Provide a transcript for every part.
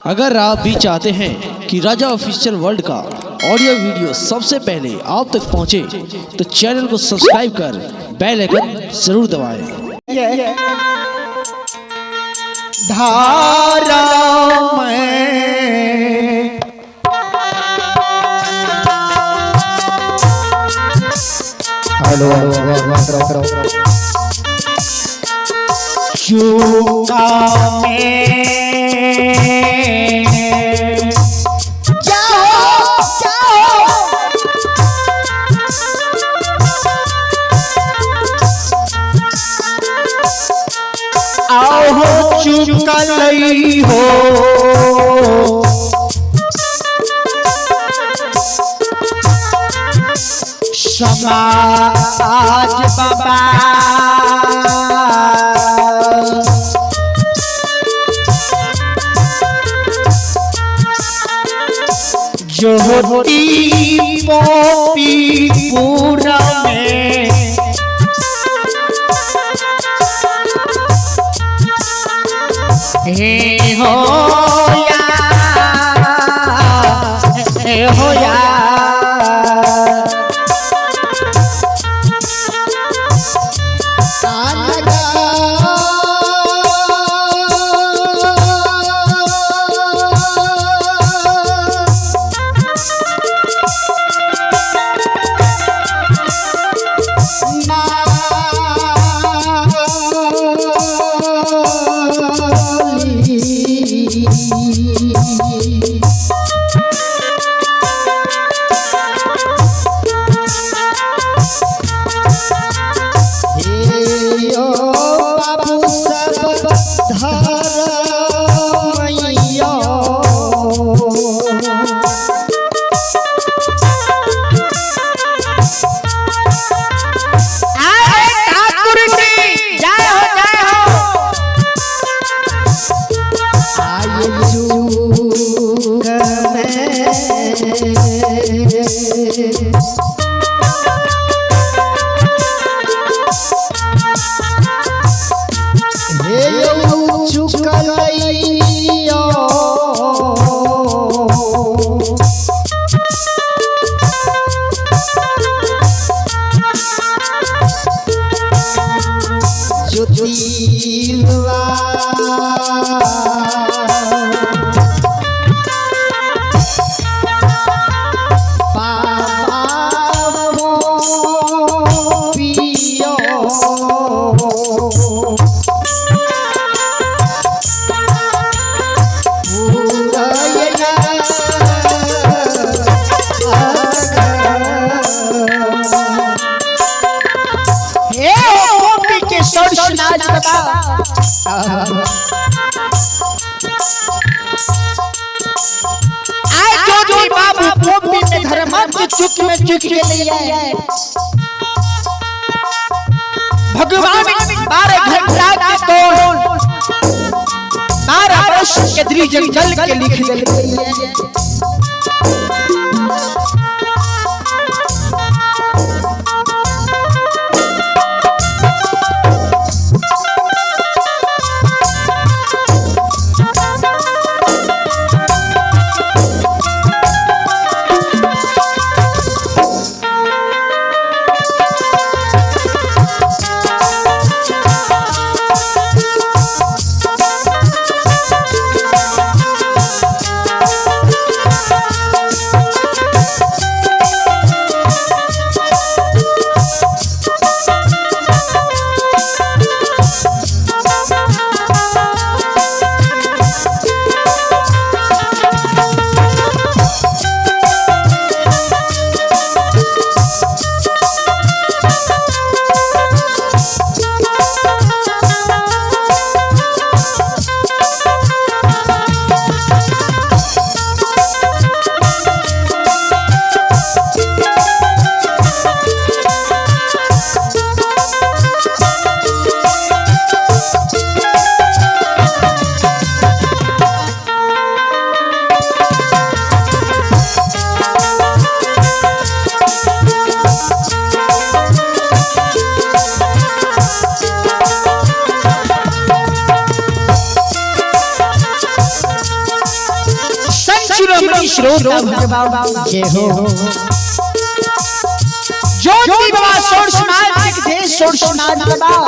अगर आप भी चाहते हैं कि राजा ऑफिशियल वर्ल्ड का ऑडियो वीडियो सबसे पहले आप तक पहुंचे, तो चैनल को सब्सक्राइब कर बेल आइकन जरूर दबाएं। धारा में हेलो हेलो। चूका में जाओ जाओ आओ चुका लई हो समाज बाबा ज्योति पोपी पूरा में हे हो या हे हो या। बाबू सब धरमैया आए ठाकुर जी जय हो जय हो। आयु चूक में हे यौ चुकलैया ज्योतिलवा बाबा पियो हे गोपी के सरसनाज बाबा आए ज्योति बाबू गोपी में धर्मक चुक में चुक के लिए आए। भगवान 12 घंटा के तोड़ 12 वर्ष के द्री जंगल के लिख दिल। श्रोता भगवान जय हो। ज्योति बाबा सोर समाज के थे सोर समाज बाबा।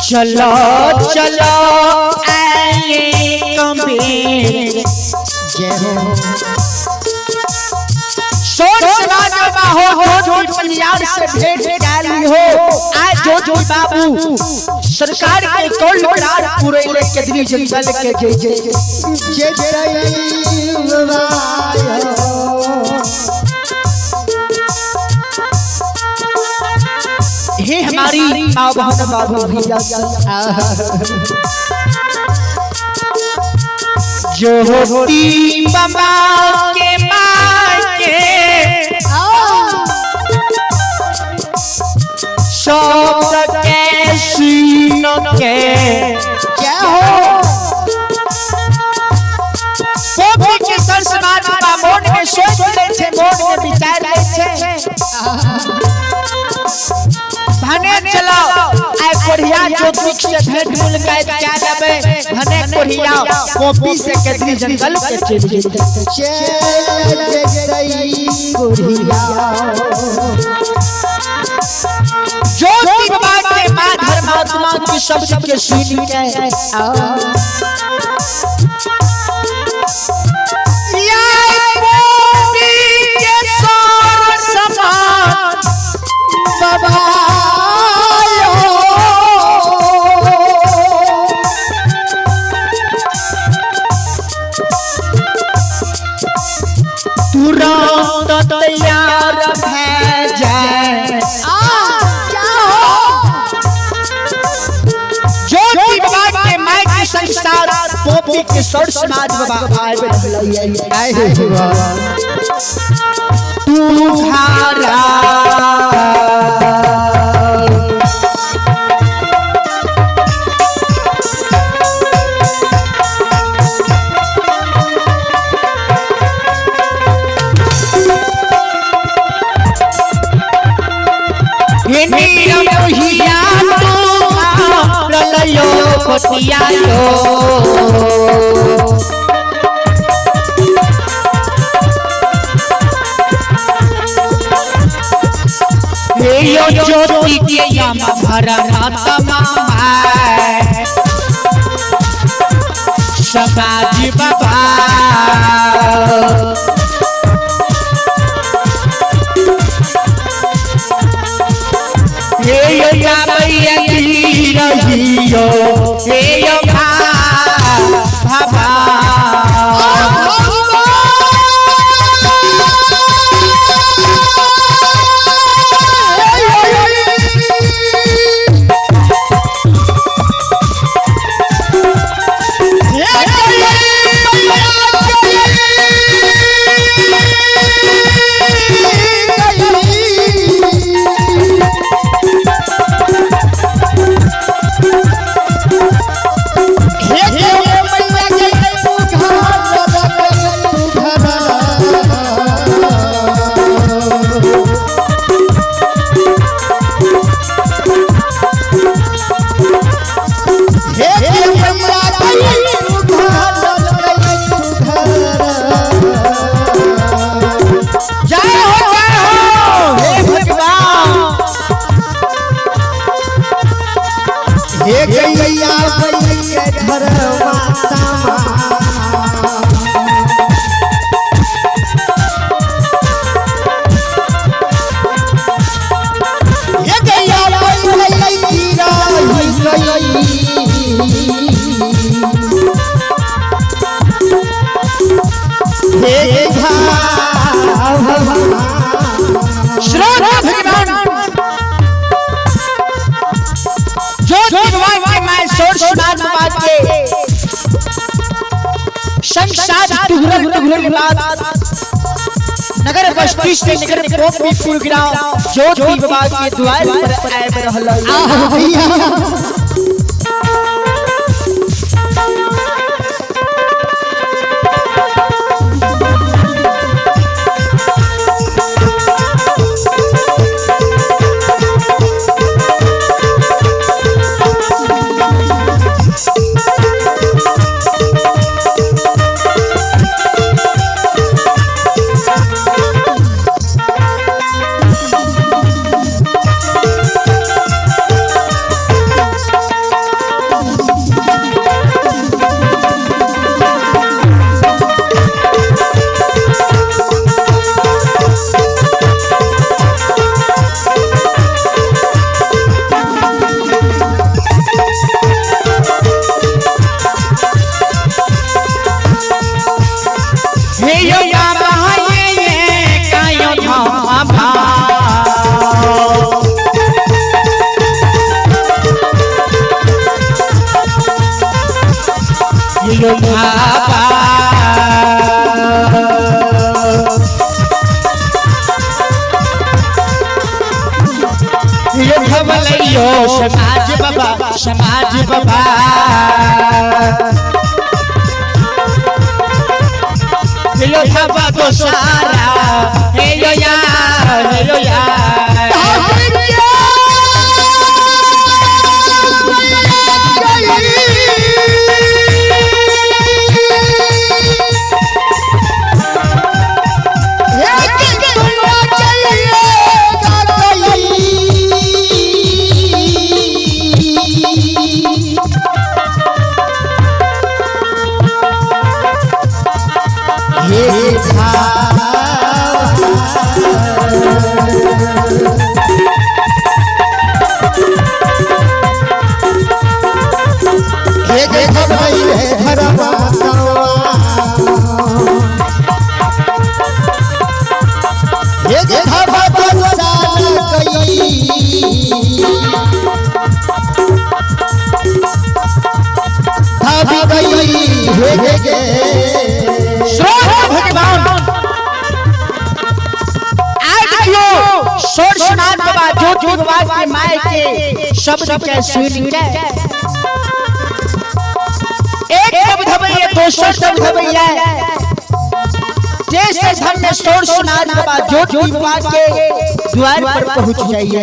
चलो चलो आए कबीर जय हो। सोर समाज बाबा हो ज्योति पंजाब से भेंट डाली हो। आज ज्योति बाबू सरकार के कौल करार पूरे केदरी जंगल के जय जय जय जय बाबा। हे हमारी माँ बहन बाबू भैया ज्योति बाबा के माँ के शब्द के सुन के जय हो। पोपी के सर समाज बा मोन में सोच ले छे, मोन में विचार ले छे। भने चलो आए कोढ़िया ज्योतिष से भेंट मुलाकात क्या जाबे। भने कोढ़िया कॉपी से केतरी जंगल के चल जेते। जय जय गोरिया। ज्योति बाबा के मां धर्मात्मा की शब्द के सुन के या पोपी के सर समान बाबा तुरंत तैयार भै जाए। ज्योति बाबा के माय के संसार पोपी के सर समाज बाबा आए आए बाबा। तुम्हारा पतिया यो ज्योति के यम भरमात्मा समाज बाबा हे यो मैया रहियो हे यो बाबा। जय हो जय हो हे भगवान। हे गैया भैया धर्मात्मा। हे गैया भैया हे श्रोता भगवान ज्योति भगवान के मैं सोर समाज बात के संसार टुहरल टुहरल के बाद नगर बस्ती से नगर पोपी पुरग्राम ज्योति बाबा के द्वार पर आए रहल। झुमलइयो समाज बाबा, समाज बाबा। यो थापा तो सारा हे यो या, हे यो या। भगवान आज क्यों शोर सुनार बाबा ज्योति बाबा के my के शब्द के सुन के एक शब्द भैया, दोसर शब्द भैया, जैसे धन में शोर सुनार बाबा ज्योति बाबा के द्वार पर पहुंच जाइए।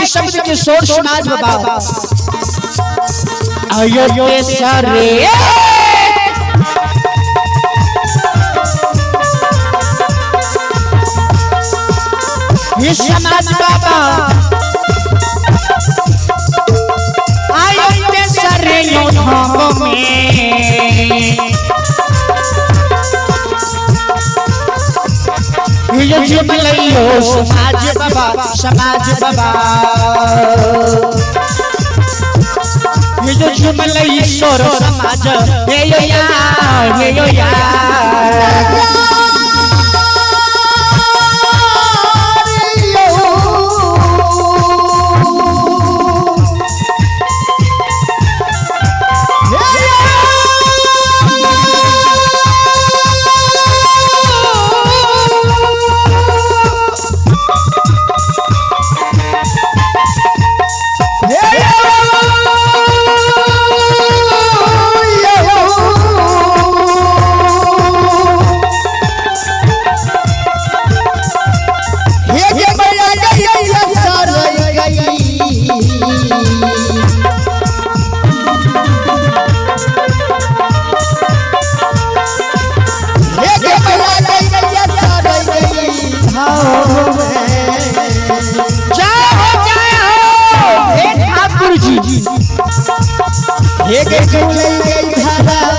शब्द के शोर सुनाज बाबा अयोध्या सारे ये समाज बाबा अयोध्या सारे यो धाम में ये झुमलइयो समाज बाबा, समाज बाबा। ये झुमलई सोर समाज हे यो या, हे यो या। हे गे गई धारा।